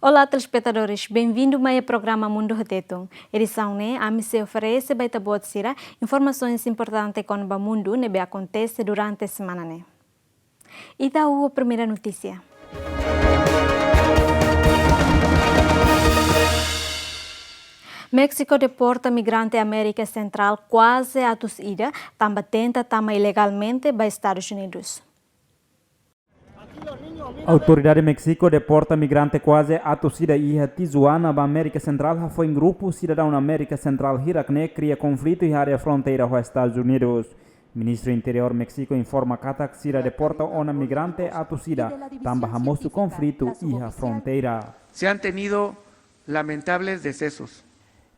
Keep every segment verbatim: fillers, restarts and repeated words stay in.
Olá, telespetadores, benvindu mai iha programa Mundu ho Tetun. Edisaun ne'e, ami sei oferese ba ita-boot sira informasoens importante kona-ba mundu ne'ebé akontese durante semana ne'e. Ita hahú primeira notísia. Méxiku deporta migrante Amérika Sentrál kuaze atus ida, tanba tenta tama ilegalmente ba Estadus Unidus. Autoridade Méxiku deporta migrante kuaze atus ida iha Tijuana ba Amérika Sentrál, hafoin grupu sidadaun Amérika Sentrál hirak ne'e kria konflitu iha área fronteira ho Estadus Unidus. Ministru Interiór Méxiku informa katak sira deporta ona migrante atus ida, tanba hamosu konflitu iha fronteira. Se han tenido lamentables decesos.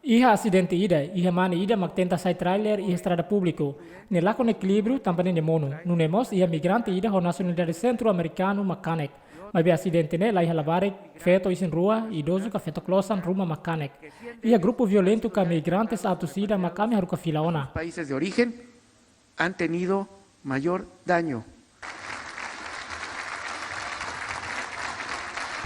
Iha asidente ida, iha mane ida mak tenta sa'e trailer iha estrada públiku. Ne'e lakon ekilíbriu tanba ne'e monu. Nune'e mós iha migrante ida ho nasionalidade sentru-amerikanu mak kanek. Maibé asidente ne'e la iha labarik, feto isin-rua, idozu ka feto klosan ruma mak kanek. Iha grupu violentu ka migrantes atus ida mak ami haruka fila ona. Países de origen han tenido mayor daño.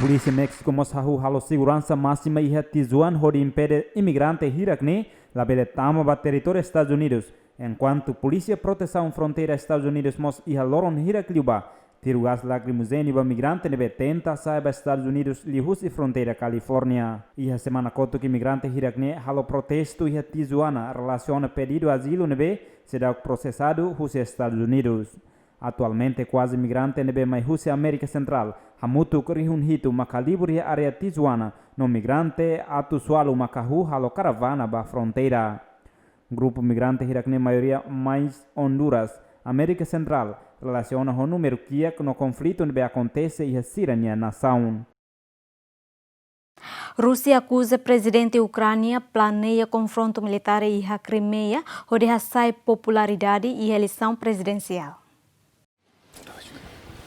Polísia Méxiku mós hahú halo seguransa másima iha Tijuana hodi impede imigrante hirak ne'e labele tama ba territóriu Estadus Unidus, enkuantu polísia protesaun fronteira Estadus Unidus mós iha loron hirak liubá tiru gás lakrimojéneu ba migrante ne'ebé tenta sa'e ba Estadus Unidus liuhusi fronteira Kalifórnia. Iha semana kotuk imigrante hirak ne'e halo protestu iha Tijuana relasiona pedidu azilu ne'ebé seidauk prosesadu husi Estadus Unidus. Atualmente kuaze migrante ne'ebé mai husi Amérika Sentrál hamutuk rihun hitu maka libur iha área Tijuana, no migrante atus ualu maka hahú halo karavana ba fronteira. Grupu migrante hirak ne'e maioria mai Honduras, Amérika Sentrál, relasiona ho númeru kiak no konflitu ne'ebé akontese iha sira-nia nasaun. Rúsia akuza prezidente Ukránia planeia konfrontu militár iha Krimeia, hodi hasa'e popularidade iha eleisaun prezidensiál.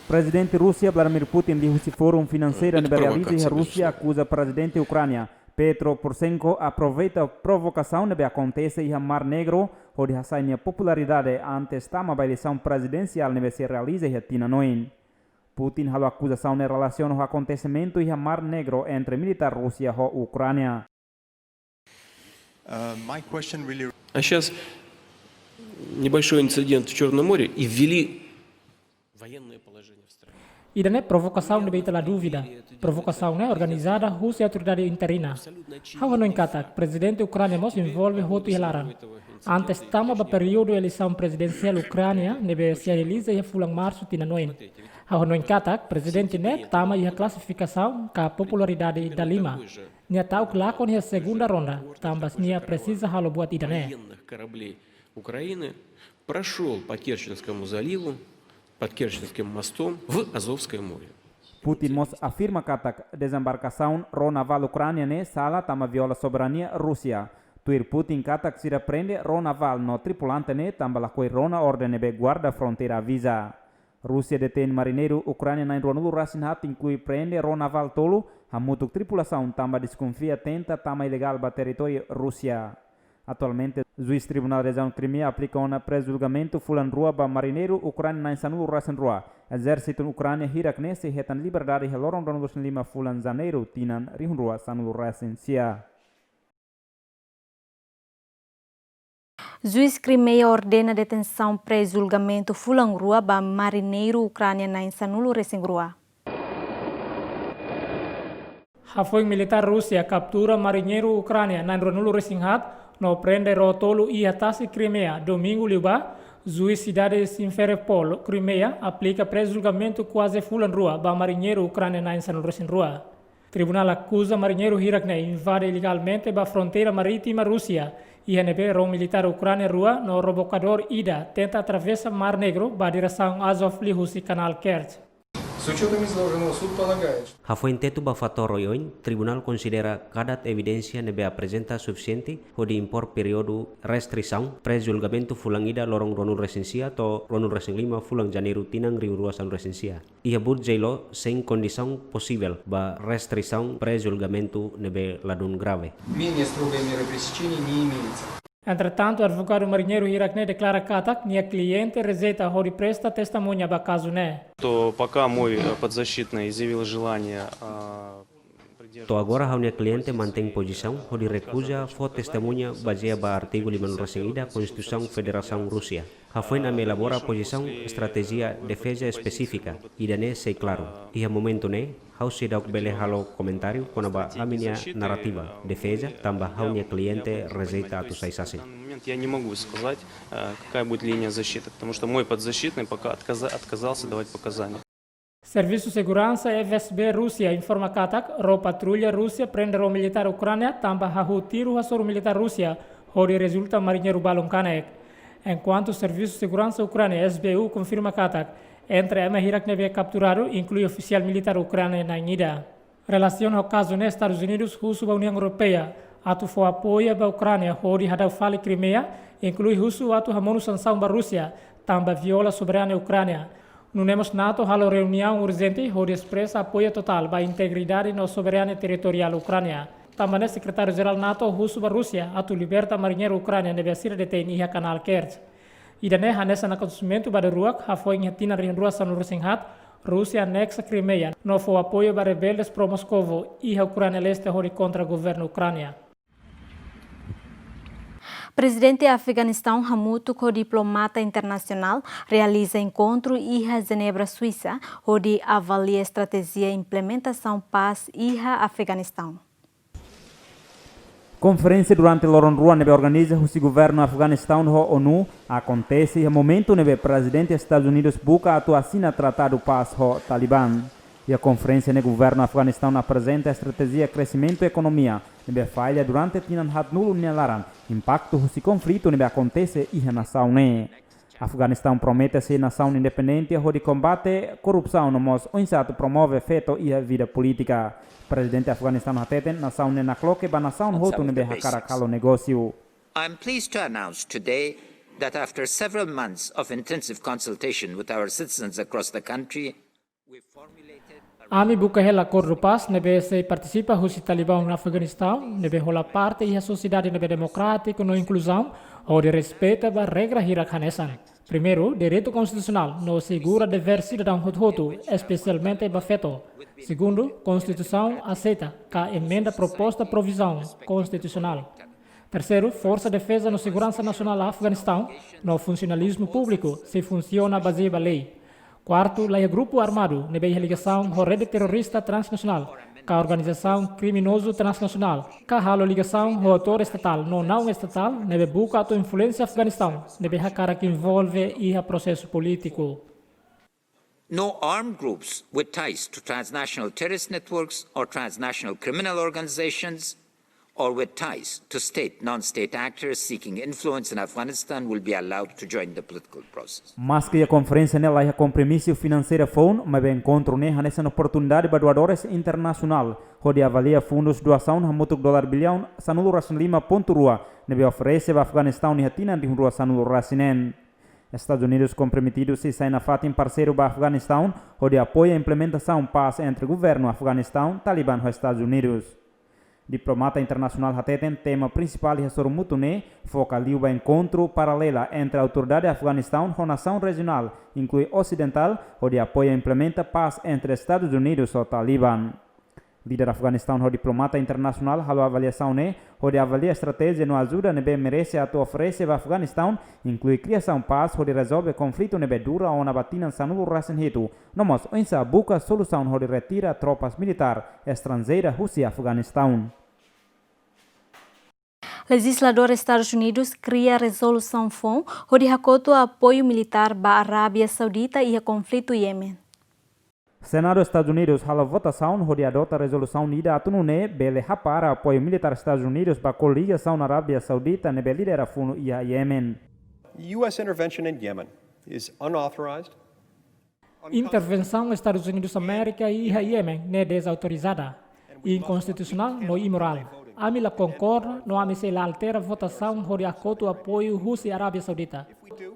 Prezidente Rúsia Vladimir Putin liuhusi Fórum Finanseira ne'ebé realiza iha Rúsia akuza prezidente Ukránia Petro Poroshenko aproveita provokasaun ne'ebé akontese iha Mar Negro hodi hasa'e nia popularidade antes tama ba eleisaun prezidensiál ne'ebé sei realiza iha tinan oin. Putin halo akuzasaun ne'e relasiona ho akontesimentu iha Mar Negro entre militár Rúsia ho Ukránia. Uh, my question really А сейчас небольшой инцидент в Черном море и ввели военное положение в стране. Ida-ne'e provokasaun ne'ebé ita la dúvida. Provokasaun ne'e organizada husi autoridade interina. Ha'u hanoin katak prezidente Ukránia mós envolve hotu iha laran. Antes tama ba períodu eleisaun prezidensiál Ukránia ne'ebé sei realiza iha fulan Marsu tinan oin. Ha'u hanoin katak prezidente ne'e tama iha klasifikasaun ka popularidade dalima. Nia ta'uk lakon iha segunda ronda, tanba nia presiza halo buat ida-ne'e. Военных кораблей Украины прошёл по Керченскому заливу, под Керченским мостом в Азовское море. Putin mós afirma katak dezembarkasaun ró navál Ukránia ne'e sala tanba viola soberania Rúsia. Tuir Putin katak sira prende ró navál no tripulante ne'e tanba lakohi rona orden ne'ebé guarda fronteira aviza. Rúsia detein marineiru Ukránia na'in ruanulu-resin-haat, inklui prende ró navál tolu, hamutuk tripulasaun tanba deskonfia tenta tama ilegál ba territóriu Rúsia. Atualmente, juís Tribunál Rejiaun Krimeia aplika ona pré-julgamentu fulan rua ba marineiru Ukránia na'in sanulu-resin-rua. Ezérsitu Ukránia hirak ne'e sei hetan liberdade iha loron ruanulu-resin-lima fulan Janeiru tinan rihun rua sanulu-resin-sia. Juís Krimeia ordena detensaun pré-julgamentu fulan rua ba marineiru Ukránia na'in sanulu-resin-rua. Hafoin militár Rúsia kaptura marineiru Ukránia na'in ruanulu-resin-haat no prende ró tolu iha tasi Krimeia, domingu liubá, juís sidade Simferopol, Krimeia, aplika pré-julgamentu kuaze fulan rua ba marineiru Ukránia na'in sanulu-resin-rua. Tribunál akuza marineiru hirak ne'e invade ilegalmente ba fronteira marítima Rúsia, iha ne'ebé ró militár Ukránia rua no rebokadór ida tenta atravesa Mar Negro ba diresaun Azov liuhusi kanál Kerch. С учётом изложенного суд полагает, что Hafoin tetu ba fatór oioin, tribunál konsidera katak evidénsia ne'ebé aprezenta sufisiente hodi impor períodu restrisaun pré-julgamentu fulan ida loron ruanulu-resin-sia to'o ruanulu-resin-lima fulan Janeiru tinan rihun rua sanulu-resin-sia. Iha buat seluk, sein kondisaun posivel ba restrisaun pré-julgamentu ne'ebé ladún grave. Менее строгой меры пресечения не имеется. Entretantu, advogadu marineiru hirak ne'e deklara katak nia kliente rejeita hodi presta testemuña ba kazu ne'e. То пока мой, э, подзащитный изъявил желание, а, To'o agora ha'u-nia kliente mantein pozisaun hodi rekuza fó testemuña bazeia ba artigu lima-nulu-resin-ida Konstituisaun Federasaun Rúsia. Hafoin ami elabora pozisaun estratéjia defeza espesífika, ida-ne'e sei klaru. Iha momentu ne'e, ha'u seidauk bele halo komentáriu kona-ba ami-nia narrativa defeza, tanba ha'u-nia kliente rejeita atu sai sasin. Я не могу сказать, э, какая будет линия защиты, потому что мой подзащитный пока отказа- отказался давать показания. Servisu Seguransa F S B Rúsia informa katak ró patrulla Rúsia prende ró militár Ukránia tanba hahú tiru hasoru militár Rúsia, hodi rezulta mariñeiru balun kanek. Enkuantu Servisu Seguransa Ukránia S B U konfirma katak entre ema hirak ne'ebé kapturadu inklui ofisiál militár Ukránia na'in ida. Relasiona ho kazu ne'e, Estadus Unidus husu ba Uniaun Europeia atu fó apoiu ba Ukránia hodi hadau fali Krimeia, inklui husu atu hamonu sansaun ba Rúsia tanba viola soberania Ukránia. Nune'e mós NATO halo reuniaun urjente hodi espresa apoiu totál ba integridade no soberania territoriál Ukránia. Tanba ne'e, Sekretáriu-Jerál NATO husu ba Rúsia atu liberta mariñeiru Ukránia ne'ebé sira detein iha Kanál Kerch. Ida-ne'e hanesan akontesimentu ba daruak, hafoin iha tinan rihun rua sanulu-resin-haat, Rúsia aneksa Krimeia no fó apoiu ba rebeldes pró-Moskovu iha Ukránia Leste hodi kontra governu Ukránia. Prezidente Afeganistaun hamutuk ho diplomata internasionál realiza enkontru iha Jenebra, Suisa, hodi avalia estratéjia implementasaun pás iha Afeganistaun. Konferénsia durante loron rua ne'ebé organiza husi governu Afeganistaun ho ONU akontese iha momentu ne'ebé Prezidente Estadus Unidus buka atu asina tratadu pás ho Taliban. Iha konferénsia ne'e governu Afeganistaun aprezenta estratéjia kresimentu ekonomia ne'ebé falla durante tinan haatnulu nia laran, impaktu husi konflitu ne'ebé akontese iha nasaun ne'e. Afeganistaun promete sai nasaun independente hodi kombate korrupsaun no mós oinsá atu promove feto iha vida polítika. Prezidente Afeganistaun hateten nasaun ne'e nakloke ba nasaun hotu ne'ebé hakarak halo negósiu. I am pleased to announce today that after several months of intensive consultation with our citizens across the country, we formulated a Ami buka hela akordu pás ne'ebé sei partisipa husi Taliban Afeganistaun, ne'ebé hola parte iha sosiedade ne'ebé demokrátiku no inkluzaun, hodi respeita ba regra hirak hanesan. Primeiru, direitu konstitusionál no asegura devér sidadaun hotu-hotu, espesialmente ba feto. Segundu, konstituisaun aseita ka emenda proposta provizaun konstitusionál. Terseiru, Forsa Defeza no Seguransa Nasionál Afeganistaun no funsionalizmu públiku sei funsiona bazeia ba lei. Kuartu, laiha grupu armadu ne'ebé iha ligasaun ho rede terrorista transnasionál ka organizasaun kriminozu transnasionál ka halo ligasaun ho atór estatál no naun estatál ne'ebé buka atu influensia Afeganistaun ne'ebé hakarak envolve iha prosesu polítiku. No armed groups with ties to transnational terrorist networks or transnational criminal organizations or with ties to state, non-state actors seeking influence in Afghanistan will be allowed to join the political process. Maske iha konferénsia ne'e laiha kompromisu finanseiru foun, maibé enkontru ne'e hanesan oportunidade ba doadores internasionál hodi avalia fundus doasaun hamutuk dolar biliaun sanulu-resin-lima pontu rua ne'ebé oferese ba Afeganistaun iha tinan rihun rua sanulu-resin-neen. Estadus Unidus komprometidu sei sai nafatin parseiru ba Afeganistaun hodi apoia implementasaun pás entre governu Afeganistaun, Taliban ho Estadus Unidus. Diplomata internasionál hateten tema prinsipál iha sorumutu ne'e foka liu ba enkontru paralela entre autoridade Afeganistaun ho nasaun rejionál, inklui osidentál, hodi apoia implementa pás entre Estadus Unidus ho Taliban. Líder Afeganistaun ho diplomata internasionál halo avaliasaun ne'e hodi avalia estratéjia no ajuda ne'ebé merese atu oferese ba Afeganistaun, inklui kriasaun pás hodi rezolve konflitu ne'ebé dura ona ba tinan sanulu-resin-hitu, no mós oinsá buka solusaun hodi retira tropas militár estranjeira husi Afeganistaun. Lejizladór Estadus Unidus kria rezolusaun foun hodi hakotu apoiu militár ba Arábia Saudita iha konflitu Iémen. Senadu Estadus Unidus halo votasaun hodi adota rezolusaun ida atu nune'e bele hapara apoiu militár Estadus Unidus ba koligasaun Arábia Saudita ne'ebé lidera funu iha Iémen. U S intervention in Yemen is unauthorized. Intervensaun Estadus Unidus Amérika iha Iémen ne'e dezautorizada, inkonstitusionál no imorál. Ami la konkorda no ami sei la altera votasaun hodi hakotu apoiu husi Arábia Saudita.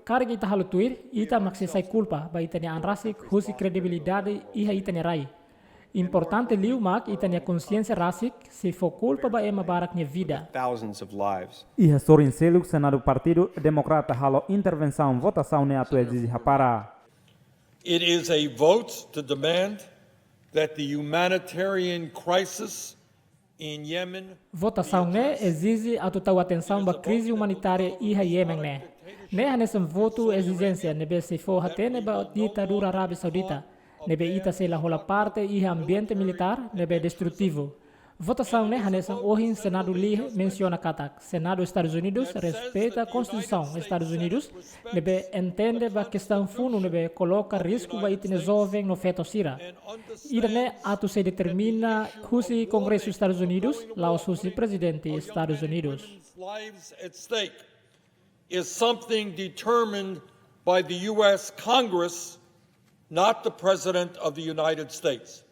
Karik ita halo tuir, ita mak sei sai kulpa ba ita-nia an rasik husi kredibilidade iha ita-nia rai. Importante liu mak ita-nia konsiénsia rasik sei fó kulpa ba ema barak nia vida. Thousands of lives. Iha sorin seluk, Senadu Partidu Demokrata halo intervensaun votasaun ne'e atu ezije hapara. It is a vote to demand that the humanitarian crisis Votasaun ne'e ezije atu tau atensaun ba krize umanitária iha Yemen ne'e. Ne'e hanesan votu ezijénsia ne'ebé sei fó hatene ba ditadura Arábia Saudita, ne'ebé ita sei la hola parte iha ambiente militár ne'ebé destrutivu. Votasaun ne'e hanesan ohin Senadu liu mensiona katak Senadu Estadus Unidus respeita Konstituisaun Estadus Unidus, ne'ebé entende ba kestaun funu ne'ebé koloka risku ba ita-nia joven no feto sira. Ida-ne'e atu sei determina husi Kongresu Estadus Unidus, la'ós husi Prezidente Estadus Unidus. Lives at stake is something determined by the U S Congress, not the President of the United States.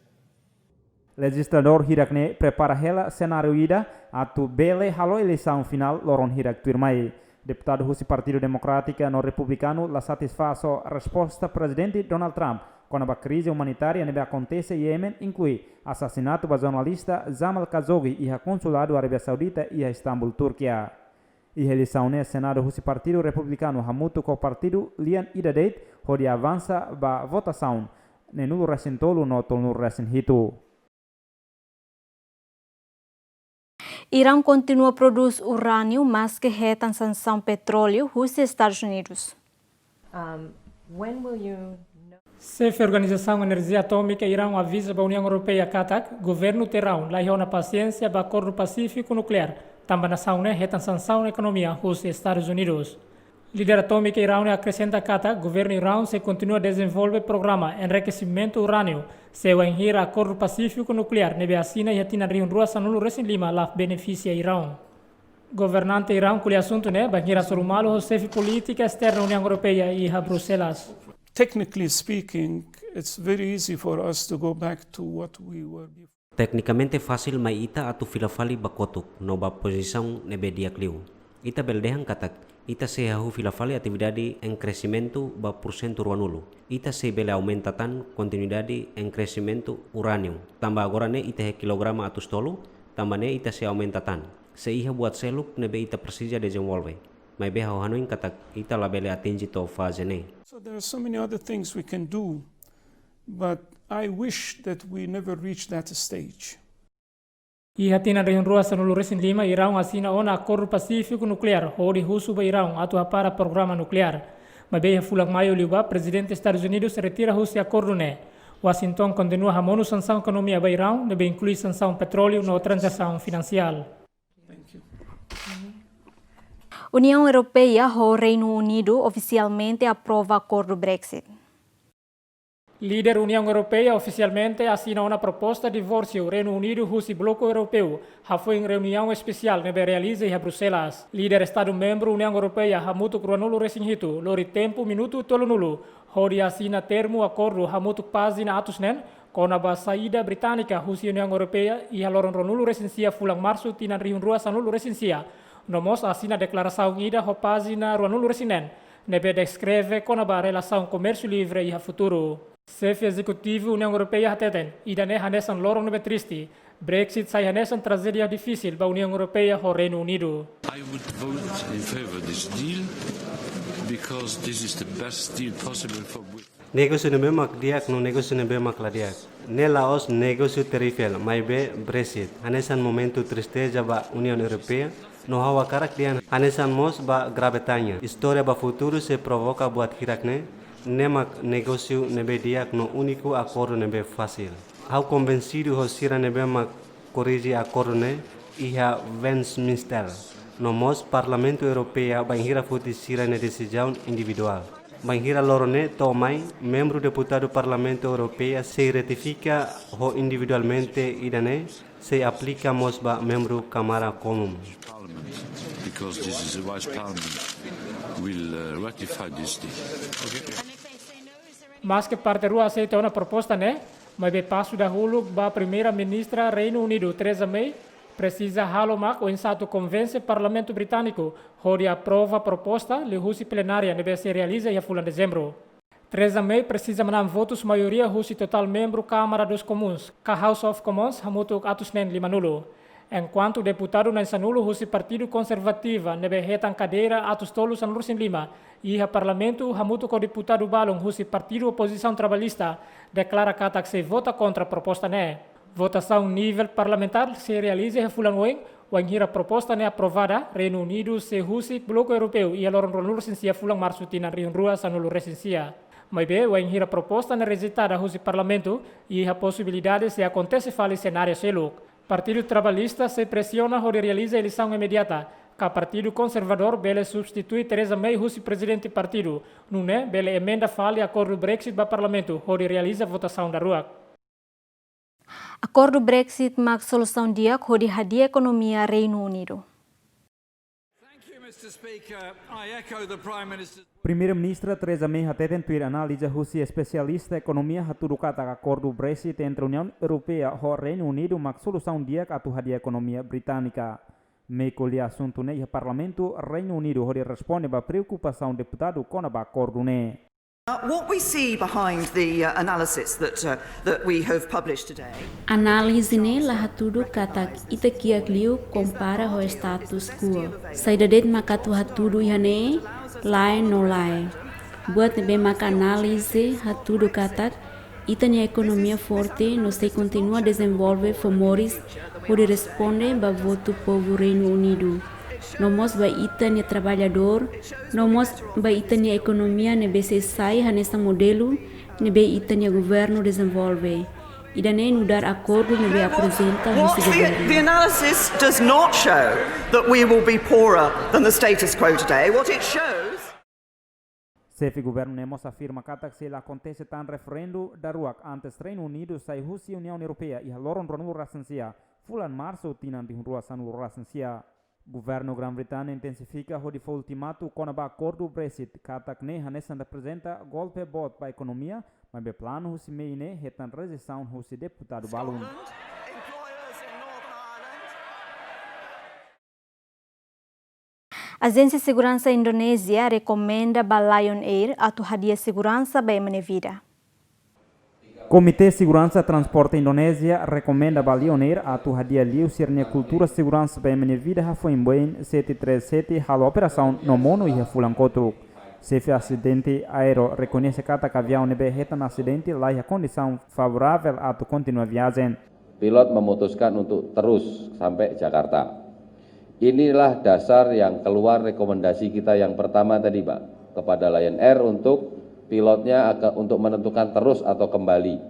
Lejizladór hirak-ne'e prepara hela senáriu ida atu bele halo eleisaun finál loron hirak tuirmai. Deputadu husi Partidu Demokrátiku no Republikanu la satisfás ho resposta Prezidente Donald Trump kona-ba krize umanitária ne'ebé akontese iha Yemen, inklui asasinatu ba jornalista Jamal Khashoggi iha konsuladu Arábia Saudita iha Istambul, Turkia. Iha eleisaun ne'e Senadu husi Partidu Republikanu hamutuk ho partidu lian ida de'it hodi avansa ba votasaun neenulu resin tolu no tolunulu resin hitu. Iraun kontinua prodús urániu maske hetan sansaun petróleu husi Estadus Unidus. Um, when will you know? Xefe Organizasaun Enerjia Atómika Iraun aviza ba Uniaun Europeia katak governu Teeraun la iha ona pasiénsia ba akordu pasífiku nukleár, tanba nasaun ne'e hetan sansaun ekonomia husi Estadus Unidus. Líder atómika Iraun ne'e akresenta katak governu Iraun sei kontinua dezenvolve programa enrikesimentu urániu, se wainhira akordu pasífiku nukleár ne'ebé asina iha tinan rihun rua sanulu resin lima la benefisia Iraun. Governante Iraun ko'alia asuntu ne'e bainhira hasoru malu ho xefe polítika esterna Uniaun Europeia iha Bruxelas. Technically speaking, it's very easy for us to go back to what we were before. Teknikamente fasil mai ita atu fila fali ba kotuk no ba pozisaun ne'ebé di'ak liu. Ita bele dehan katak ita sei hahú fila fali atividade enrikesimentu ba pursentu ruanulu. Ita sei bele aumenta tan kontinuidade enrikesimentu urániu. Tanba agora ne'e ita iha kilograma atus tolu, tanba ne'e ita sei aumenta tan. Sei iha buat seluk ne'ebé ita presiza dezenvolve. Maibé ha'u hanoin katak ita labele atinje to'o faze ne'e. So there are so many other things we can do, but I wish that we never reach that stage. Iha tinan rihun rua sanulu resin lima, Iraun asina ona akordu pasífiku nukleár hodi husu ba Iraun atu hapara programa nukleár. Maibé iha fulan Maiu liubá, Prezidente Estadus Unidus retira husi akordu ne'e. Washington kontinua hamonu sansaun ekonomia ba Iraun, ne'ebé inklui sansaun petróleu no tranzasaun finansiál. Uniaun Europeia ho Reinu Unidu ofisialmente aprova akordu Brexit. Líder Uniaun Europeia ofisialmente asina ona proposta divórsiu Reinu Unidu husi Bloku Europeu, hafoin reuniaun espesiál ne'ebé realiza iha Bruxelas. Líder Estadu membru Uniaun Europeia hamutuk ruanulu resin hitu lori tempu minutu tolunulu hodi asina termu akordu hamutuk pájina atus neen kona-ba saída Británika husi Uniaun Europeia iha loron ruanulu resin sia fulan Marsu tinan rihun rua sanulu resin sia. No mós asina deklarasaun ida ho pájina ruanulu resin neen ne'ebé deskreve kona-ba relasaun komérsiu livre iha futuru. Xefe Ezekutivu Uniaun Europeia hateten, ida-ne'e hanesan loron ne'ebé triste. Brexit sai hanesan trajédia difisil ba Uniaun Europeia ho Reinu Unidu. I would vote in favor of this deal because this is the best deal possible for Britain. Negósiu ne'ebé mak di'ak no negósiu ne'ebé mak la di'ak. Ne'e la'ós negósiu terrível, maibé Brexit hanesan momentu tristeza ba Uniaun Europeia, no ha'u hakarak dehan hanesan mós ba Grã-Bretaña. Istória ba futuru sei provoka buat hirak-ne'e, ne'e mak negósiu ne'ebé di'ak no úniku akordu ne'ebé fasil. Ha'u konvensidu ho sira ne'ebé mak korrije akordu ne'e iha Westminster, no mós Parlamentu Europeia bainhira foti sira-nia desizaun individuál. Bainhira loron ne'e to'o mai, membru deputadu Parlamentu Europeia sei ratifika ho individualmente, ida-ne'e sei aplika mós ba membru Kámara Komún. Because this is a vice parliament will uh, ratify this deal. Maske parte rua aseita ona proposta ne'e, maibé pasu dahuluk ba Primeira-Ministra Reinu Unidu, Theresa May, presiza halo mak oinsá atu konvense Parlamentu Britániku hodi aprova proposta liuhusi plenária ne'ebé sei realiza iha fulan Dezembru. Theresa May presiza manán votus maioria husi totál membru Kámara dos Comuns, ka House of Commons, hamutuk atus neen limanulu. Enkuantu deputadu na'in sanulu husi Partidu Konservativa ne'ebé hetan kadeira atus tolu sanulu resin lima iha Parlamentu hamutuk ho deputadu balun husi Partidu Opozisaun Trabalhista deklara katak sei vota kontra proposta ne'e. Votasaun nivel parlamentár sei realiza iha fulan oin, wainhira proposta ne'e aprovada, Reinu Unidu sei husi Bloku Europeu iha loron ruanulu-resin-sia fulan Marsu tinan rihun rua sanulu-resin-sia. Maibé, wainhira proposta ne'e rejeitada husi Parlamentu, iha posibilidade sei akontese fali senáriu seluk. Partidu Trabalhista sei presiona hodi realiza eleisaun imediata, ka Partidu Konservadór bele substitui Theresa May husi prezidente partidu, nune'e bele emenda fali akordu Brexit ba Parlamentu hodi realiza votasaun daruak. Akordu Brexit mak solusaun di'ak hodi hadi'a ekonomia Reinu Unidu. Thank you, Mister Speaker. I echo the Prime Minister's Primeiru-Ministra Theresa May hateten tuir análize husi espesialista ekonomia hatudu katak akordu Brexit entre Uniaun Europeia ho Reinu Unidu mak solusaun di'ak atu hadi'a ekonomia británika. May ko'alia asuntu ne'e iha Parlamentu Reinu Unidu hodi responde ba preokupasaun deputadu kona-ba akordu ne'e. Uh, what we see behind the, uh, analysis that, uh, that we have published today. Análize ne'e la hatudu katak ita kiak liu kompara ho status quo. Saida de'it mak atu hatudu iha ne'e, lae no lae. Buat ne'ebé mak análize hatudu katak ita-nia ekonomia forte no sei kontinua dezenvolve fó moris hodi responde ba votu povu Reinu Unidu. No mós ba ita-nia traballadór, no mós ba ita-nia ekonomia ne'ebé sei sai hanesan modelu ne'ebé ita-nia governu dezenvolve. Ida-ne'e nu'udar akordu ne'ebé aprezenta What husi the, governu. The analysis does not show that we will be poorer than the status quo today. What it shows Xefe governu ne'e mós afirma katak sei la akontese tan referendu daruak antes Reinu Unidu sai husi Uniaun Europeia iha loron ruanulu-resin-sia fulan Marsu tinan rihun rua sanulu-resin-sia. Governu Grã-Bretannia intensifika hodi fó ultimatu kona-ba akordu Brexit, katak ne'e hanesan reprezenta golpe boot ba ekonomia, maibé planu husi May ne'e hetan rejeisaun husi deputadu balun. Scotland, employers in Northern Ireland. Ajénsia Seguransa Indonézia rekomenda ba Lion Air atu hadi'a seguransa ba ema nia vida. Komité Seguransa Transporte Indonézia rekomenda ba Lion Air atu hadi'a liu sira-nia kultura seguransa ba ema nia vida hafoin Boeing sete três sete halo operasaun no monu iha fulan kotuk. Xefe asidente aéreu rekoñese katak aviaun ne'ebé hetan asidente la iha kondisaun favoravel atu kontinua viajen. Pilot memutuskan untuk terus sampai Jakarta. Inilah dasar yang keluar rekomendasi kita yang pertama tadi, Pak, kepada Lion Air untuk pilotnya agar, untuk menentukan terus atau kembali.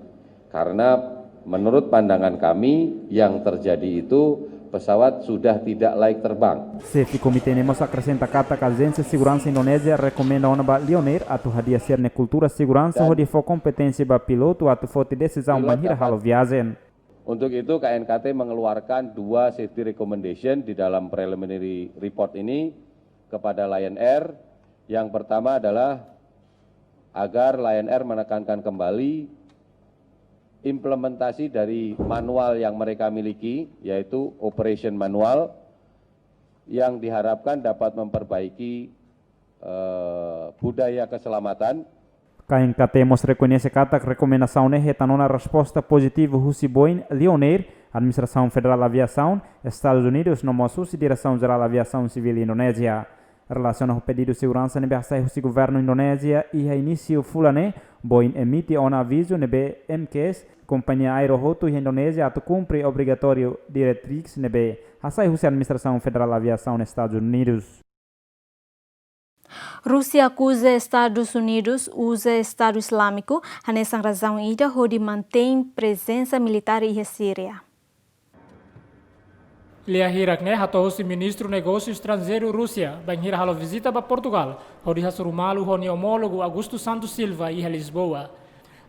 Karena menurut pandangan kami, yang terjadi itu pesawat sudah tidak layak terbang. Xefe komité ne'e mós akresenta katak Ajénsia Seguransa Indonézia rekomenda ona ba Lion Air atu hadi'a sira-nia kultura seguransa hodi fó kompeténsia ba pilotu atu foti desizaun bainhira halo viajen. Untuk itu, K N K T mengeluarkan dua safety recommendation di dalam preliminary report ini kepada Lion Air. Yang pertama adalah agar Lion Air menekankan kembali implementasi dari manual yang mereka miliki, yaitu operation manual, yang diharapkan dapat memperbaiki, eh, budaya keselamatan. K N K T mós rekoñese katak rekomendasaun ne'e hetan ona resposta pozitivu husi Boeing, Lion Air, Administrasaun Federál Aviasaun Estadus Unidus no mós husi Diresaun Jerál Aviasaun Sivíl Indonézia. Relasiona ho pedidu seguransa ne'ebé hasai husi governu Indonézia iha inísiu fulan ne'e, Boeing emite ona avizu ne'ebé M K S, kompañia aéreu hotu iha Indonézia atu kumpre obrigatóriu diretriz ne'ebé hasai husi Administrasaun Federál Aviasaun Estadus Unidus. Rúsia akuza Estadus Unidus uza Estadu Islamiku hanesan razaun ida hodi mantein prezensa militár iha Síria. Lia hirak ne'e hato'o husi Ministru Negósiu Estranjeiru Rúsia, bainhira halo vizita ba Portugal, hodi hasoru malu ho nia omólogu Augusto Santos Silva iha Lisboa.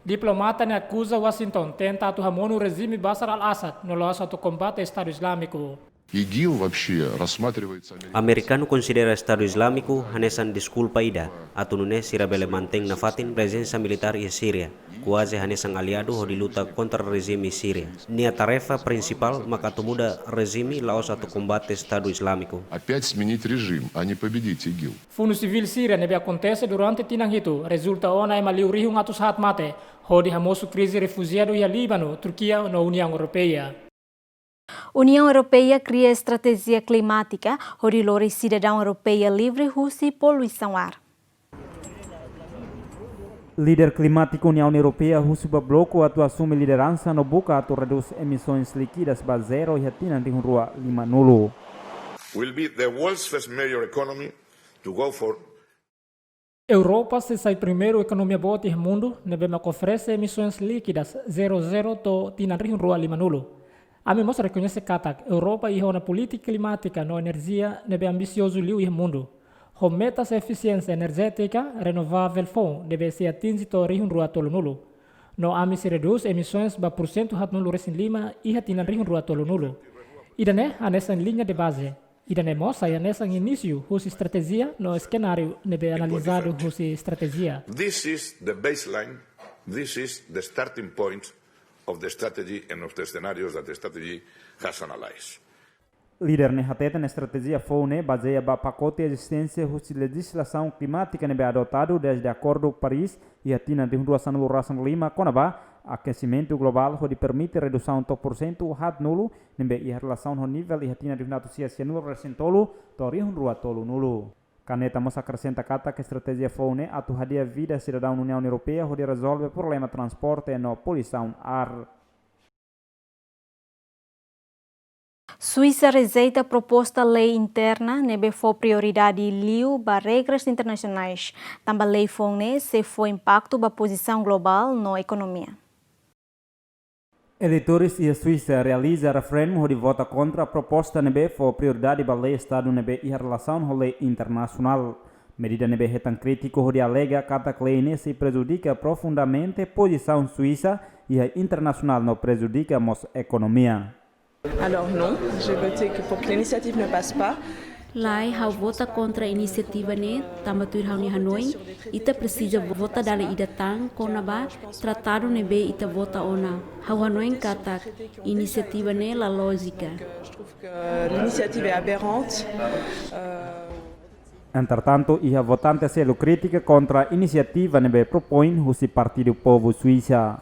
Diplomata ne'e akuza Washington tenta atu hamonu rejime Bashar al-Assad no la'ós atu kombate Estadu Islamiku. ИГИЛ вообще рассматривается американцами. Amerikanu konsidera Estadu Islamiku hanesan deskulpa ida atu nune'e sira bele mantein nafatin prezensa militár iha Síria, kuaze hanesan aliadu hodi luta kontra rejime Síria. Nia tarefa prinsipál maka atu muda rejime, la'ós atu kombate Estadu Islamiku. Опять сменить режим, а не победить ИГИЛ. Funu sivíl Síria ne'ebé akontese durante tinan hitu rezulta ona ema liu rihun atus haat mate, hodi hamosu krize refujiadu iha Líbanu, Turkia no Uniaun Europeia. Uniaun Europeia kria estratéjia klimátika hodi lori sidadaun Europeia livre husi poluisaun ár. Líder klimátiku Uniaun Europeia husu ba bloku atu asume lideransa no buka atu redús emisoens líkidas ba zero iha tinan rihun rua lima nulu. Will be the world's first major economy to go for. Europa sei sai primeiru ekonomia boot iha mundu ne'ebé mak oferese emisoens líkidas zero zero to'o tinan rihun rua lima nulu. Ami mós rekoñese katak Europa iha ona polítika klimátika no enerjia ne'ebé ambisiozu liu iha mundu, ho metas efisiénsia enerjétika renovavel foun ne'ebé sei atinje to'o rihun rua tolu nulu. No ami sei redús emisoens ba pursentu haat nulu resin lima iha tinan rihun rua tolu nulu. Ida-ne'e hanesan liña de baze. Ida-ne'e mós sai hanesan inísiu husi estratéjia no senáriu ne'ebé analizadu husi estratéjia. This is the baseline, this is the starting point of the strategy and of the scenarios that the strategy has analyzed. Líder ne'e hateten estratéjia foun ne'e bazeia ba pakote ezisténsia husi lejizlasaun klimátika ne'ebé adotadu dezde Akordu Paris iha tinan rihun rua sanulu resin lima kona-ba akesimentu globál hodi permite redusaun to'o pursentu haat nulu ne'ebé iha relasaun ho nivel iha tinan rihun atus sia sia nulu resin tolu to'o rihun rua tolu nulu. Kaneta mós akresenta katak estratéjia foun ne'e atu hadi'a vida sidadaun Uniaun Europeia hodi rezolve problema transporte no poluisaun ár. Suísa rejeita proposta lei interna ne'ebé fó prioridade liu ba regras internasionais, tanba lei foun ne'e sei fó impaktu ba pozisaun globál no ekonomia. Eleitores iha Suísa realiza referendu hodi vota kontra proposta ne'ebé fó prioridade ba lei estadu ne'ebé iha relasaun ho lei internasionál. Medida ne'ebé hetan krítiku hodi alega katak lei ne'e sei prejudika profundamente pozisaun Suísa iha internasionál no prejudika mós ekonomia. Alors non, j'ai voté que pour que l'initiative ne passe pas. Lae, ha'u vota kontra inisiativa ne'e, tanba tuir ha'u-nia hanoin, ita presiza vota dala ida tan kona-ba tratadu ne'ebé ita vota ona. Ha'u hanoin katak inisiativa ne'e la lójika. Je trouve que l'initiative est aberrante. Euh, Entretantu, iha votante selu krítika kontra inisiativa ne'ebé propoin husi Partidu Povu Suísa.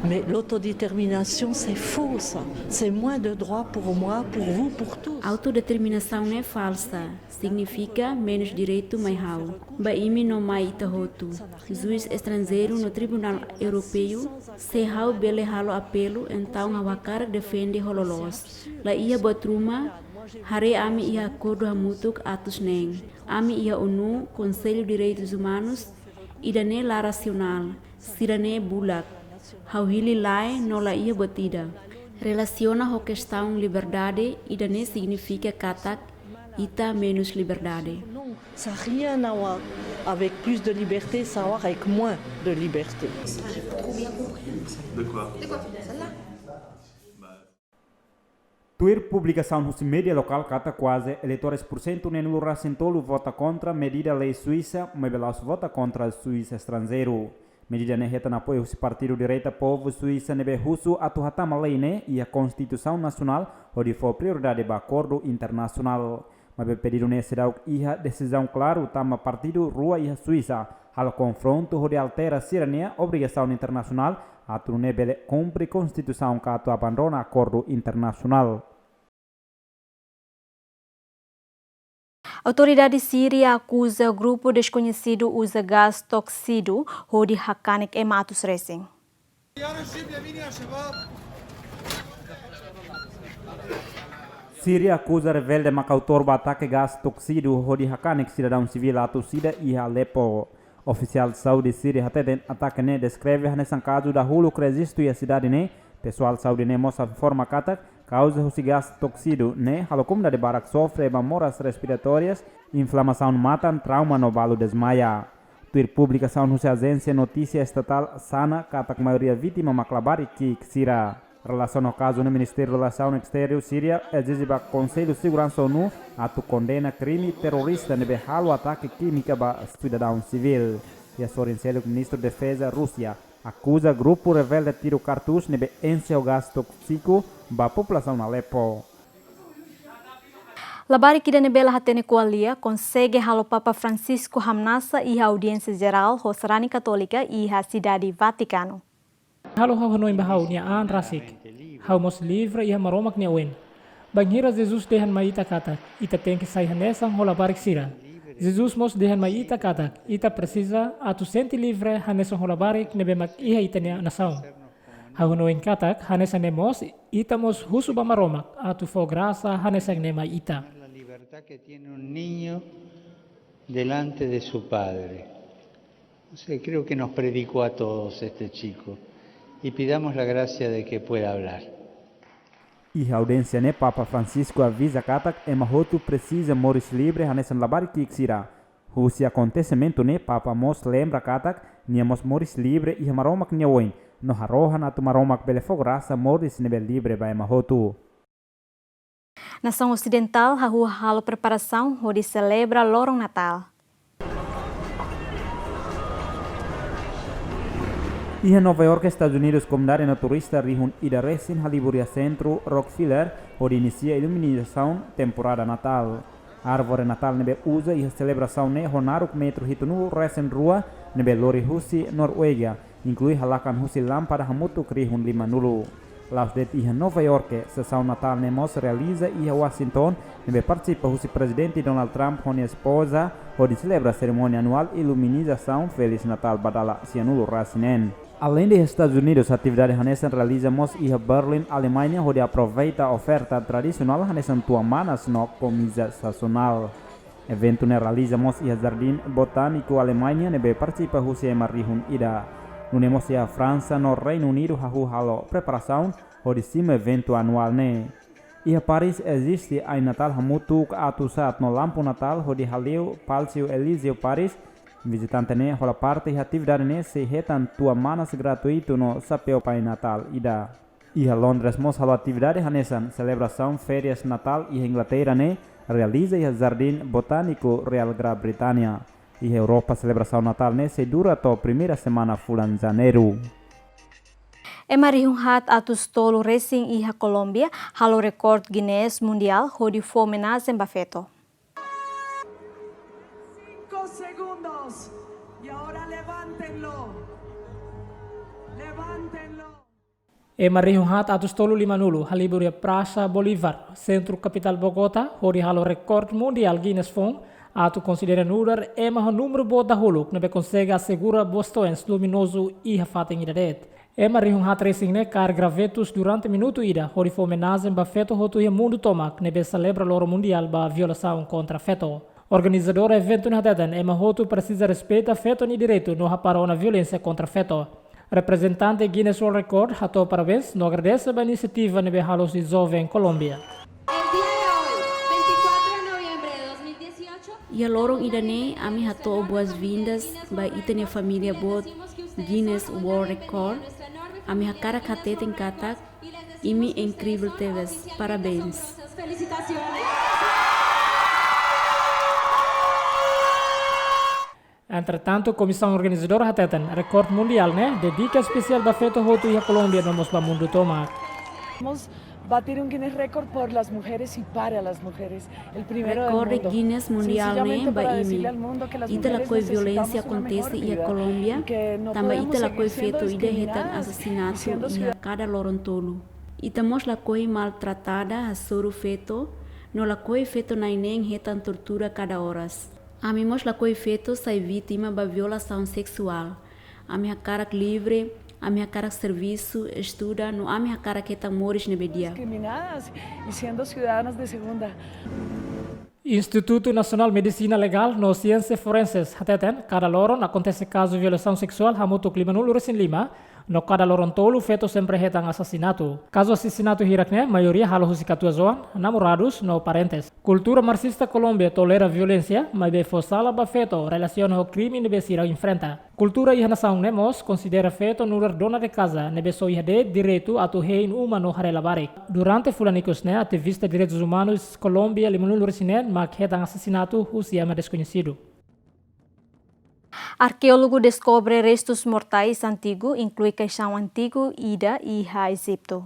Mais l'autodétermination, c'est faux, ça. C'est moins de droits pour moi, pour vous, pour tous. Autodeterminasaun ne'e falsa, signifika menus direitu mai ha'u, ba imi no mai ita hotu. Juís estranjeiru no Tribunál Europeu, se ha'u bele halo apelu, entaun ha'u hakarak defende ho loloos. La iha buat ruma, haree ami iha akordu hamutuk atus neen. Ami iha ONU, Konsellu Direitus Umanus, ida-ne'e la rasionál, sira-ne'e bulak. Ha'u hili lae no la iha buat ida. Relasiona ho kestaun liberdade, ida-ne'e signifika katak ita menus liberdade. Non, ça n'a rien à voir avec plus de liberté, ça a à voir avec moins de liberté. De quoi ? Tuir publikasaun husi média lokál katak kuaze eleitores pursentu neenulu resin tolu vota kontra medida lei Suísa, maibé la'ós vota kontra Suísa estranjeiru. Medida ne'e hetan apoiu husi partidu direita Povu Suísa ne'ebé husu atu hatama lei ne'e iha Konstituisaun Nasionál hodi fó prioridade ba akordu internasionál. Maibé pedidu ne'e seidauk iha desizaun klaru tanba partidu rua iha Suísa halo konfrontu hodi altera sira-nia obrigasaun internasionál atu nune'e bele kumpre Konstituisaun ka atu abandona akordu internasionál. Autoridade Síria akuza grupu deskoñesidu uza gás tóksiku hodi hakanek ema atus resin. Síria akuza rebelde mak autór ba atake gás tóksiku hodi hakanek sidadaun sivíl atus ida iha Alepo. Ofisiál saúde Síria hateten atake ne'e deskreve hanesan kazu dahuluk rejistu iha sidade ne'e. Pesoál saúde ne'e mós informa katak kauza husi gás tóksiku ne'e halo komunidade barak sofre ba moras respiratórias, inflamasaun matan, trauma no balu dezmaia. Tuir publikasaun husi ajénsia notísia estatál Sana katak maioria vítima mak labarik ki'ik sira. Relasiona ho kazu ne'e, Ministériu Relasaun Esteriór Síria ezije ba Konsellu Seguransa ONU atu kondena krime terrorista ne'ebé halo atake kímika ba sidadaun sivíl. I sorin seluk Ministru Defeza Rúsia akuza grupu rebelde tiru kartús ne'ebé enxe ho gás tóksiku ba populasaun Alepo. Labarik ida ne'ebé la hatene ko'alia konsege halo Papa Francisco hamnasa iha audiénsia jerál ho sarani katólika iha Sidade Vatikanu. Halo ha'u hanoin ba ha'u-nia an rasik. Ha'u mós livre iha Maromak nia oin. Bainhira Jesus dehan mai ita katak ita tenke sai hanesan ho labarik sira, Jesus mós dehan mai ita katak ita presiza atu sente livre hanesan ho labarik ne'ebé mak iha ita-nia nasaun. Ha'u hanoin katak hanesan ne'e mós ita mós husu ba Maromak atu fó grasa hanesan ne'e mai ita. La libertad que tiene un niño delante de su padre. O sea, creo que nos predicó a todos este chico. Y pidamos la gracia de que pueda hablar. Iha audiénsia ne'e Papa Francisco aviza katak ema hotu presiza moris livre hanesan labarik ki'ik sira. Husi akontesimentu ne'e Papa mós lembra katak nia mós moris livre iha Maromak nia oin, no harohan atu Maromak bele fó grasa moris ne'ebé livre ba ema hotu. Nasaun Osidentál hahú halo preparasaun hodi selebra loron Natál. Iha Nova York, Estadus Unidus, komunidade naturista rihun ida resin halibur iha sentru Rockefeller hodi inisia iluminasaun temporada Natál. Árvore Natál ne'ebé uza iha selebrasaun ne'e ho naruk metru hitunulu resin rua ne'ebé lori husi Noruega, inklui halakan husi lámpada hamutuk rihun limanulu. La'ós de'it iha Nova York, sesaun Natál ne'e mós realiza iha Washington, ne'ebé partisipa husi Prezidente Donald Trump ho nia espoza, hodi selebra serimónia anuál iluminasaun Feliz Natal ba dala sianulu resin neen. Aleinde Estadus Unidus, atividade hanesan realiza mós iha Berlin, Alemaña, hodi aproveita oferta tradisionál hanesan tua-manas no komida sazonál. Eventu ne'e realiza mós iha Jardín Botánico Alemaña, ne'ebé partisipa husi ema rihun ida. Nune'e mós iha Fransa no Reinu Unidu hahú halo preparasaun hodi simu eventu anuál ne'e. Iha Paris eziste ain Natál hamutuk atus haat no lampu Natál hodi hale'u Palásiu Elízeu Paris. Vizitante ne'e hola parte iha atividade ne'e sei hetan tua-manas gratuitu no xapeu Pai Natál ida. Iha Londres mós halo atividade hanesan. Selebrasaun Férias Natal iha Inglaterra ne'e realiza iha Jardín Botánico Real Grã-Bretanha. Iha Europa, selebrasaun Natál ne'e sei dura to'o primeira semana fulan Janeiru. Ema rihun haat atus tolu resin iha Kolómbia halo rekorde Guinness Mundiál hodi fó omenajen ba feto. Cinco segundos. Y ahora levántenlo. Levántenlo. Ema rihun haat atus tolu limanulu halibur iha Prasa Bolívar, sentru kapitál Bogotá, hodi halo rekorde mundiál Guinness foun, atu konsidera nu'udar ema ho númeru boot dahuluk ne'ebé konsege asegura bastoens luminozu iha fatin ida de'it. Ema rihun haat resin ne'e kaer gravetus durante minutu ida hodi fó omenajen ba feto hotu iha mundu tomak ne'ebé selebra loron mundiál ba violasaun kontra feto. Organizadór eventu ne'e hateten ema hotu presiza respeita feto nia direitu no hapara ona violénsia kontra feto. Reprezentante Guinness World Record hato'o parabéns no agradese ba inisiativa ne'ebé halo husi joven Kolómbia. El día de hoy, veinticuatro de noviembre de dos mil dieciocho, Iha loron ida-ne'e, ami hato'o boas-vindas ba ita-nia família boot Guinness World Record. Ami hakarak hateten katak imi inkrível tebes. Parabéns. Entretantu, komisaun organizadora hateten rekorde mundiál ne'e dedika espesiál ba feto hotu iha Kolómbia no mós ba mundu tomak. Hemos batido un Guinness Record por las mujeres y para las mujeres. El primero del Rekorde mundo. Guinness Mundiál ne'e Sencillamente ba para imi. decirle al mundo que las Ita mujeres lakohi violénsia necesitamos una mejor akontese iha vida Kolómbia, y que no tanba podemos ita lakohi seguir siendo feto ida hetan discriminadas y asesinato siendo iha ciudad- kada loron tolu. Ita mós lakohi maltratada, hasoru feto, no lakohi feto na'in-neen hetan tortura kada oras. Ami mós lakohi feto sai vítima ba violasaun seksuál. Ami hakarak livre, ami hakarak servisu, estuda, no ami hakarak hetan moris ne'ebé di'ak. Discriminadas y siendo ciudadanas de segunda. Institutu Nasionál Medisina Legál no Siénsia Forenses hateten, kada loron akontese kazu violasaun seksuál hamutuk limanulu resin lima, no kada loron tolu feto sempre hetan asesinato. Kazu asesinato hirak-ne'e maioria halo husi katuas-oan, namoradus no parentes. Kultura marsista Kolómbia tolera violénsia, maibé fó sala ba feto relasiona ho krime ne'ebé sira enfrenta. Kultura iha nasaun ne'e mós konsidera feto nu'udar dona de kaza, ne'ebé só iha de'it direitu atu hein uma no haree labarik. Durante fulan ikus ne'e, ativista direitus umanus Kolómbia limanulu resin neen mak hetan asesinato husi ema deskoñesidu. Arkeólogu deskobre restus mortais antigu, inklui kaixaun antigu ida iha Ejitu.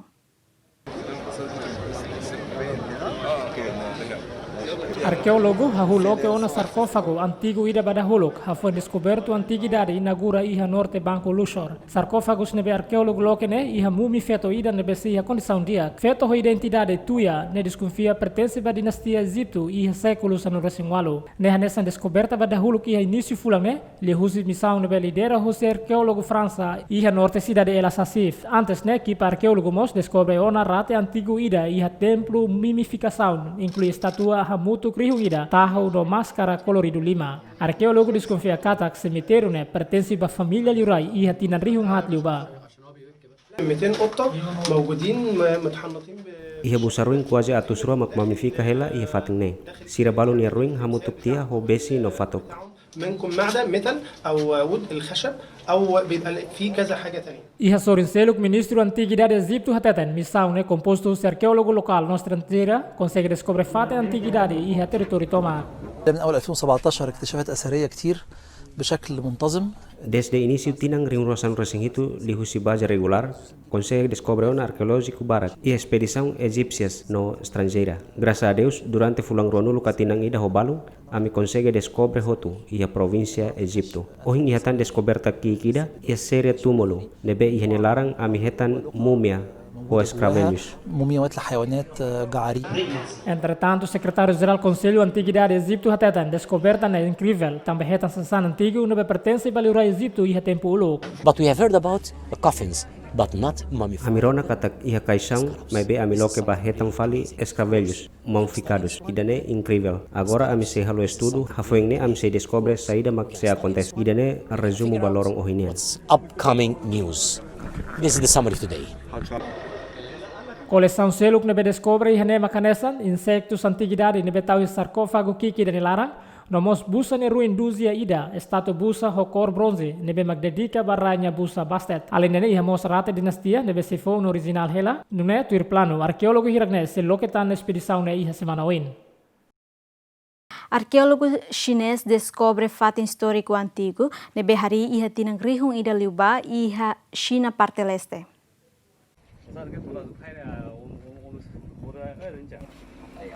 Arkeólogu hahú loke ona sarkófagu antigu ida ba dahuluk, hafoin deskobertu antiguidade inaugura iha norte banku Luxor. Sarkófagus ne'ebé arkeólogu loke ne'e iha múmia feto ida ne'ebé sei iha kondisaun di'ak. Feto ho identidade Tuya, ne'e deskonfia pertense ba dinastia Ejitu iha sékulu sanulu-resin-ualu. Ne'e hanesan deskoberta ba dahuluk iha inísiu fulan ne'e, liuhusi misaun ne'ebé lidera hosi arkeólogu Fransa iha norte sidade El Asasif. Antes ne'e, ekipa arkeólogu mós deskobre ona rate antigu ida iha templu mumifikasaun, inklui estátua hamutuk rihun ida, tahu no máskara koloridu lima. Arkeólogu deskonfia katak semitériu ne'e pertense ba família liurai iha tinan rihun haat liubá. ميتين قطة موجودين م-، متحنطين ب- Iha busa ruin kuaze atus rua mak mumifika hela iha fatin ne'e. Sira balu nia ruin hamutuk tiha ho besi no fatuk. منكم معدن، ميتال أو وود، الخشب، أو بيبقى في كذا حاجة تانية. Iha sorin seluk, Ministru Antiguidade Ejitu hateten, misaun ne'e kompostu husi arkeólogu lokál no estranjeira, konsege deskobre fatin antiguidade iha territóriu tomak. من أول ألفين وسبعتاشر اكتشافات أثرية كتير بشكل منتظم. Dezde inísiu tinan rihun rua sanulu-resin-hitu, liuhusi baze regulár, konsege deskobre ona arkeolójiku barak iha espedisaun Egípsias no estranjeira. Grasas a Deus, durante fulan ruanulu ka tinan ida ho balun, ami konsege deskobre hotu iha provínsia Ejitu. Ohin iha tan deskoberta ki'ik ida iha série túmulu, ne'ebé iha nia laran ami hetan múmia ho eskravelhus. مومياوات لحيوانات، آه، جعارين. Entretantu, Sekretáriu-Jerál Konsellu Antiguidade Ejitu hateten, deskoberta ne'e inkrivel, tanba hetan sasán antigu ne'ebé pertense ba liurai Ejitu iha tempu uluk. But we have heard about the coffins, but not mummified. Ami rona katak iha kaixaun, maibé ami loke ba hetan fali eskravelhus mumifikadus. Ida-ne'e inkrivel. Agora ami sei halo estudu, hafoin ne'e ami sei deskobre saida mak sei akontese. Ida-ne'e rezumu ba loron ohin nian. What's upcoming news? This is the summary today. Kolesaun seluk ne'ebé deskobre iha ne'e mak hanesan insetus antiguidade ne'ebé tau iha sarkófagu ki'ik ida nia laran, no mós busa nia ruin dúzia ida, estátua busa ho kór bronze, ne'ebé mak dedika ba raña busa Bastet. Aleinde ne'e, iha mós rate dinastia ne'ebé sei foun no orijinál hela. Nune'e, tuir planu, arkeólogu hirak-ne'e sei loke tan espedisaun ne'e iha semana oin. Arkeólogu xinés deskobre fatin istóriku antigu ne'ebé harii iha tinan rihun ida liubá iha Xina parte leste.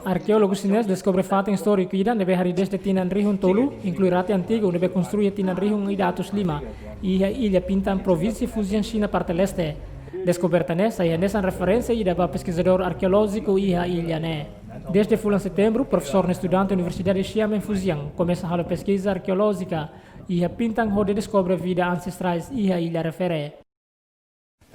Arkeólogu xinés deskobre fatin istóriku ida ne'ebé harii dezde tinan rihun tolu, inklui rate antigu ne'ebé konstrui iha tinan rihun ida atus lima, iha Illa Pingtan, provínsia Fujian, Xina parte leste. Deskoberta ne'e sai hanesan referénsia ida ba peskizadór arkeolójiku iha illa ne'e. Dezde fulan setembru, profesór no estudante Universidade Xiamen Fujian komesa halo peskiza arkeolójika iha Pingtan hodi deskobre vida ansestrais iha illa refere.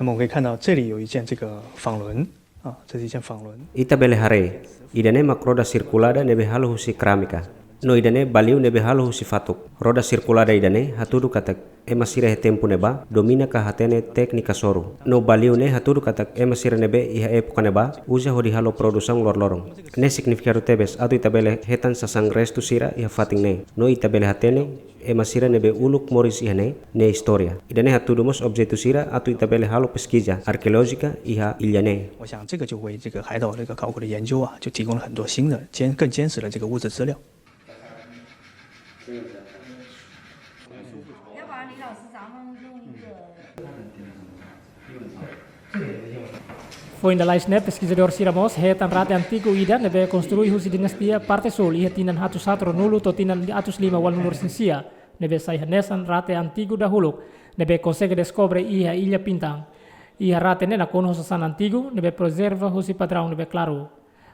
那么我们可以看到这里有一件这个纺轮啊，这是一件纺轮。 Ita bele haree, ida-ne'e mak roda sirkulada ne'ebé halo husi serámika. No ida-ne'e baliu ne'ebé halo husi fatuk. Roda sirkulada ida-ne'e hatudu katak ema sira iha tempu ne'ebá domina ka hatene téknika soru. No baliu ne'e hatudu katak ema sira ne'ebé iha époka ne'ebá uza hodi halo produsaun loroloron. Ne'e signifikadu tebes atu ita bele hetan sasán restu sira iha fatin ne'e. No ita bele hatene ema sira ne'ebé uluk moris iha ne'e, nia istória. Ida-ne'e hatudu mós objetu sira atu ita bele halo peskiza arkeolójika iha illa ne'e. 我想这个就为这个海岛这个考古的研究啊，就提供了很多新的坚-，更坚实的这个物质资料。 Foin lalais ne'e, peskizadór sira mós hetan rate antigu ida ne'ebé konstrui husi dinastia parte súl iha tinan atus haat ruanulu to'o tinan atus lima ualunulu-resin-sia, ne'ebé sai hanesan rate antigu dahuluk ne'ebé konsege deskobre iha Illa Pingtan. Iha rate ne'e nakonu ho sasán antigu ne'ebé prezerva husi padraun ne'ebé klaru.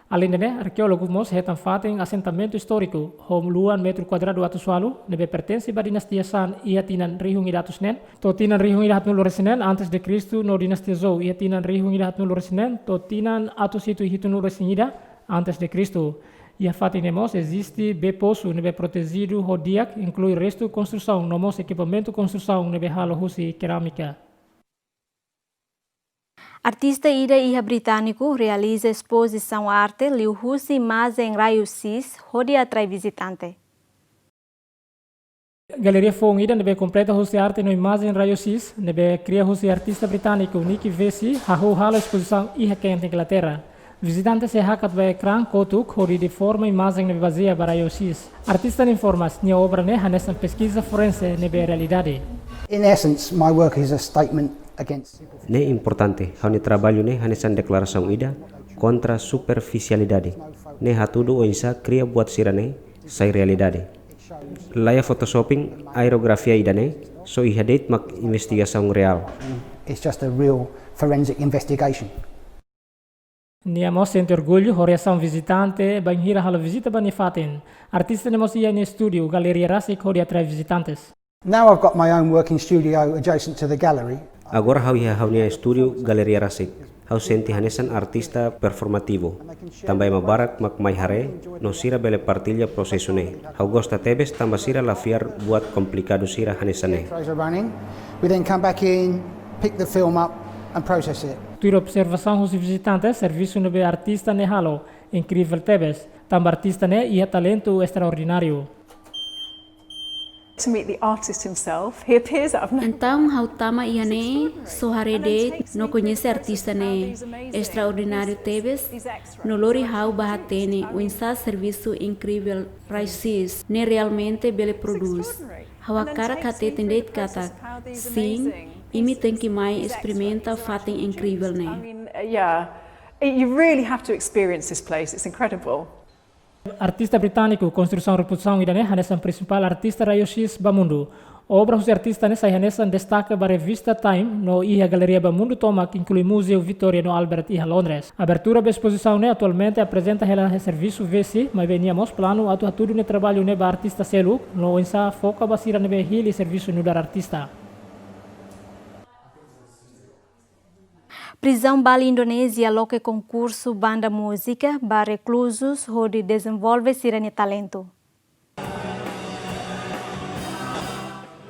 Aleinde ne'e, arkeólogu mós hetan fatin asentamentu istóriku ho luan metru kuadradu atus ualu, ne'ebé pertense ba dinastia Shang iha tinan rihun ida atus neen to'o tinan rihun ida haatnulu-resin-neen antes de Kristu, no dinastia Zhou iha tinan rihun ida haatnulu-resin-neen to'o tinan atus hitu hitunulu-resin-ida antes de Kristu. Iha fatin ne'e mós eziste bee posu ne'ebé protejidu ho di'ak, inklui restu konstrusaun no mós ekipamentu konstrusaun ne'ebé halo husi serámika. Artista ida iha Britániku realiza espozisaun arte liuhusi imajen raiu-X hodi atrai vizitante. Galeria foun ida ne'ebé kompleta husi arte no imajen raiu-X, ne'ebé kria husi artista britániku Nicky Veasey, hahú halo espozisaun iha Kent, Inglaterra. Vizitante sei hakat ba ekrán kotuk hodi deforma imajen ne'ebé bazeia ba raiu-X. Artista ne'e informa, nia obra ne'e hanesan peskiza forense ne'ebé realidade. In essence, my work is a statement against simple. Ne'e importante, ha'u-nia traballu ne'e hanesan deklarasaun ida Kontra superfisialidade. Ne'e hatudu oinsá kria buat sira-ne'e sai realidade. Laiha photoshopping, aerografia ida-ne'e só iha de'it mak investigasaun reál. It's just a real forensic investigation. Nia mós sente orgullu ho reasaun vizitante bainhira halo vizita ba nia fatin. Artista ne'e mós iha nia estúdiu, galeria rasik hodi atrai vizitantes. Now I've got my own working studio adjacent to the gallery. Agora ha'u iha ha'u-nia estúdiu, galeria rasik. Ha'u sente hanesan artista performativu. Tanba ema barak mak mai haree, no sira bele partilla prosesu ne'e. Ha'u gosta tebes tanba sira la fiar buat komplikadu sira hanesan ne'e. Intros are running. We then come back in, pick the film up and process it. Tuir observasaun husi vizitante, servisu ne'ebé artista ne'e halo inkrivel tebes, tanba artista ne'e iha talentu estraordináriu. To meet the artist himself. He appears out of nowhere. Entaun ha'u tama iha ne'e, só haree de'it no koñese artista ne'e. Estraordináriu tebes, no lori ha'u ba hatene oinsá servisu inkrivel rai-sís ne'e realmente bele prodús. Ha'u hakarak hateten de'it katak, sin, imi tenke mai esperimenta fatin inkrivel ne'e. I mean, uh, yeah. You really have to experience this place. It's incredible. Artista britániku, konstrusaun reputasaun ida-ne'e hanesan prinsipál artista raio-x ba mundu. Obra husi artista ne'e sai hanesan destaka ba revista Time no iha galeria ba mundu tomak, inklui Muzeu Victoria no Albert iha Londres. Abertura ba espozisaun ne'e atualmente aprezenta hela iha servisu Vesey, maibé nia mós planu atu hatudu nia traballu ne'e ba artista seluk, no oinsá foka ba sira ne'ebé hili servisu nu'udar artista. Prizaun Bali Indonézia loke konkursu banda múzika ba rekluzus hodi dezenvolve sira-nia talentu.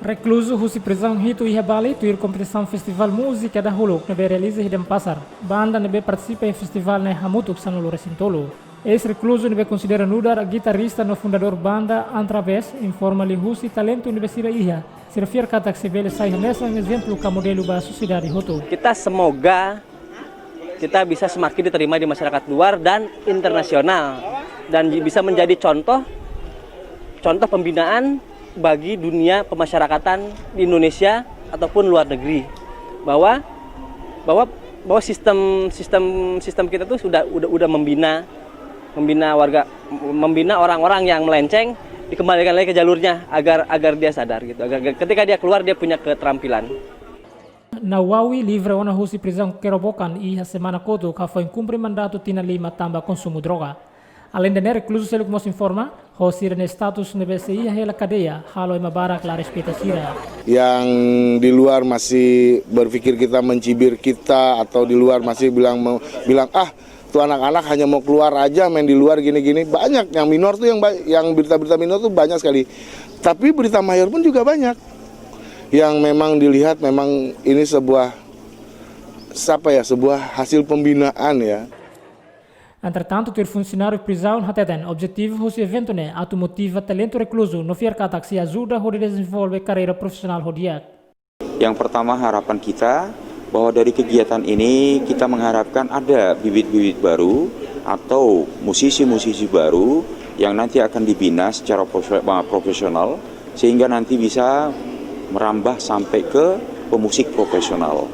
Rekluzu husi prizaun hitu iha Bali tuir kompetisaun festivál múzika dahuluk ne'ebé realiza iha Denpasar. Banda ne'ebé partisipa iha festivál ne'e hamutuk sanulu-resin-tolu. Eis-rekluzu ne'ebé konsidera nu'udar gitarrista no fundadór banda Antrabes informa liuhusi talentu ne'ebé sira iha. Sira fiar katak sei bele sai hanesan ezemplu ka modelu ba sosiedade hotu. Kita semoga kita bisa semakin diterima di masyarakat luar dan internasional dan bisa menjadi contoh contoh pembinaan bagi dunia pemasyarakatan di Indonesia ataupun luar negeri bahwa bahwa bahwa sistem sistem sistem kita tuh sudah udah udah membina membina warga membina orang-orang yang melenceng dikembalikan lagi ke jalurnya agar agar dia sadar gitu agar ketika dia keluar dia punya keterampilan. Nawawi livre ona husi prizaun Kerobokan iha semana kotuk ka foin kumpre mandatu tinan lima tanba konsumu droga. Aleinde ne'e, rekluzu seluk mós informa ho sira-nia status ne'ebé sei iha hela kadeia halo ema barak la respeita sira. Yang di luar masih berpikir kita mencibir kita atau di luar masih bilang bilang ah tuh anak-anak hanya mau keluar aja main di luar gini-gini banyak yang minor tuh yang yang berita-berita minor tuh banyak sekali tapi berita mayor pun juga banyak yang memang dilihat memang ini sebuah siapa ya sebuah hasil pembinaan ya. Entretantu, tuir funsionáriu prizaun hateten objetivu husi eventu ne'e atu motiva talentu rekluzu no fiar katak sei ajuda hodi dezenvolve karreira profisionál ho di'ak. Yang pertama harapan kita bahwa dari kegiatan ini kita mengharapkan ada bibit-bibit baru atau musisi-musisi baru yang nanti akan dibina secara profesional sehingga nanti bisa merambah sampai ke pemusik profesional.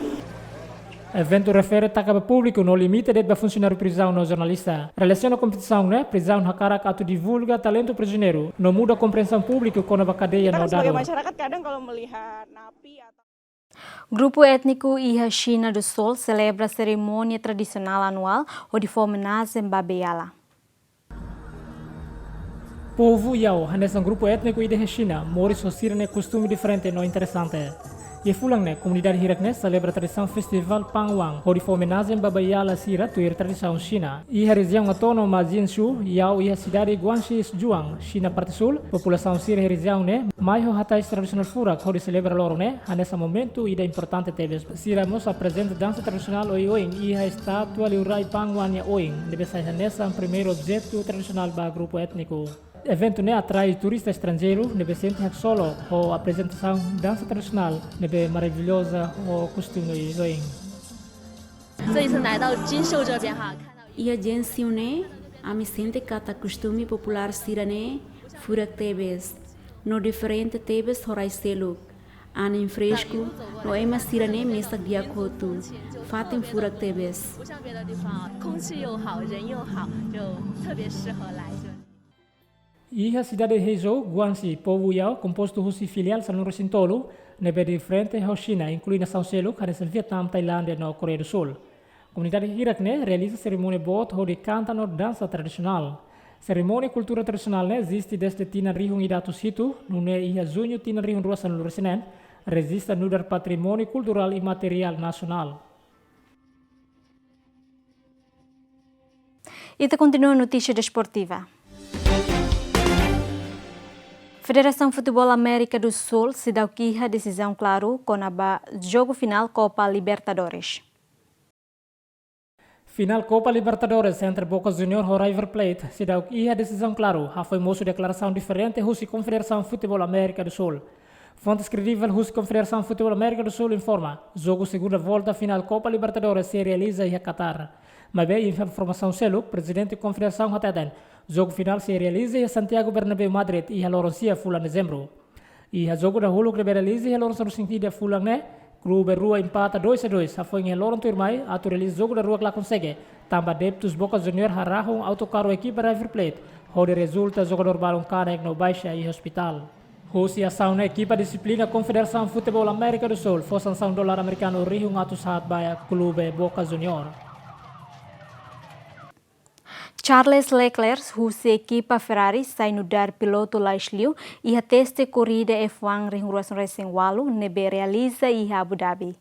Eventu refere taka ba públiku no limita de'it ba funsionáriu prizaun no jornalista. Relasiona kompetisaun ne'e, prizaun hakarak atu divulga talentu prizioneiru no muda kompriensaun públiku kona-ba kadeia no dadu. Masyarakat kadang kalau melihat napi atau Grupu étniku iha Xina do Sul selebra serimónia tradisionál anuál hodi fó omenajen ba beiala. Povu Yao hanesan grupu étniku ida iha Xina, moris ho sira-nia kostume diferente no interesante. Iha fulan ne'e, komunidade hirak ne'e selebra tradisaun festivál Pangwang hodi fó omenajen ba beiala sira tuir tradisaun Xina. Iha rejiaun autónoma Jiangsu, Yao iha sidade Guangxi Zhuang, Xina parte súl, populasaun sira iha rejiaun ne'e mai ho hatais tradisionál furak hodi selebra loron ne'e, hanesan momentu ida importante tebes. Sira mós aprezenta dansa tradisionál oioin iha estátua liurai Pangwang nia oin, ne'ebé sai hanesan primeiru objetu tradisionál ba grupu étniku. Eventu ne'e atrai turista estranjeiru ne'ebé sente haksolok ho aprezentasaun dansa tradisionál ne'ebé maravilloza ho kostume oioin. Iha Jiangsu ne'e, ami sente katak kostume populár sira-ne'e furak tebes no diferente tebes ho rai seluk. Anin fresku, no ema sira-ne'e mesak di'ak hotu. Fatin furak tebes. 空气又好，人又好，就特别适合来这里。 Iha sidade Hezhou, Guangxi, povu Yao, kompostu husi filiál sanulu-resin-tolu ne'ebé diferente ho Xina, inklui nasaun seluk hanesan Vietnam, Tailándia no Koreia do Sul. Komunidade hirak-ne'e realiza serimónia boot hodi kanta no dansa tradisionál. Serimónia kultura tradisionál ne'e eziste dezde tinan rihun ida atus hitu, nune'e iha juñu tinan rihun rua sanulu-resin-neen, rejista nu'udar patrimóniu kulturál imateriál nasionál. Ita kontinua notísia desportiva. Federasaun Futeból Amérika do Sul seidauk iha desizaun klaru kona-ba jogu finál Copa Libertadores. Finál Copa Libertadores entre Boca Juniors ho River Plate seidauk iha desizaun klaru, hafoin mosu deklarasaun diferente husi Konfederasaun Futeból Amérika do Sul. Fontes kredivel husi Konfederasaun Futeból Amérika do Sul informa, jogu segunda volta finál Copa Libertadores sei realiza iha Qatar. Maibé, iha informasaun seluk, Prezidente Konfederasaun hateten, jogu finál sei realiza iha Santiago Bernabéu, Madrid, iha loron sia fulan Dezembru. Iha jogu dahuluk ne'ebé realiza iha loron sanulu-resin-ida fulan ne'e, klube rua empata dois a dois, hafoin iha loron tuirmai atu realiza jogu daruak la konsege, tanba adeptus Boca Juniors harahun autokarru ekipa River Plate, hodi rezulta jogadór balun kanek no baixa iha ospitál. Husi asaun ne'e, ekipa dixiplina Konfederasaun Futeból Amérika do Sul fó sansaun dolar amerikanu rihun atus haat ba klube Boca Juniors. Charles Leclerc husi ekipa Ferrari sai nu'udar pilotu lais liu iha teste korrida F1 rihun rua sanulu-resin-ualu ne'ebé realiza iha Abu Dhabi.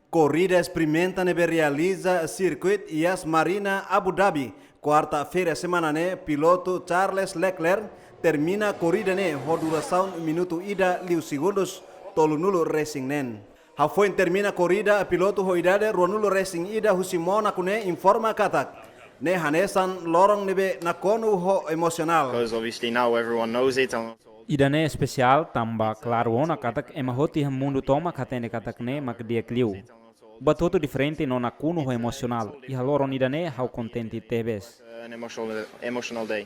Korrida esperimenta ne'ebé realiza sirkuitu Yas Marina, Abu Dhabi, kuarta-feira semana ne'e, pilotu Charles Leclerc termina korrida ne'e ho durasaun minutu ida liu segundus tolunulu-resin-neen. Hafoin termina korrida, pilotu ho idade ruanulu-resin-ida husi Mónaku ne'e informa katak, ne'e hanesan loron ne'ebé nakonu ho emosionál. Because obviously now everyone knows it. And Ida-ne'e espesiál tanba klaru ona katak ema hotu iha mundu tomak hatene katak ne'e mak di'ak liu. Buat hotu diferente no nakonu ho emosionál. Iha loron ida-ne'e ha'u kontente tebes. An emotional, emotional day.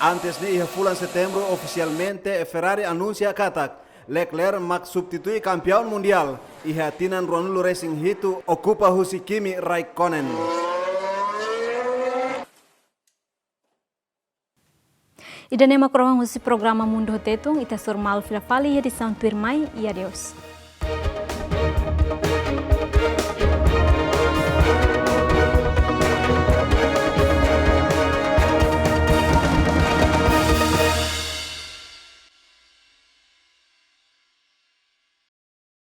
Antes ne'e, iha fulan Setembru, ofisialmente Ferrari anunsia katak Leclerc mak substitui kampiaun mundiál iha tinan ruanulu-resin-hitu, okupa husi Kimi Raikkonen. Ida-ne'e mak krohan husi programa Mundu ho Tetun, ita sei hasoru malu fila fali iha edisaun tuirmai, i adeus.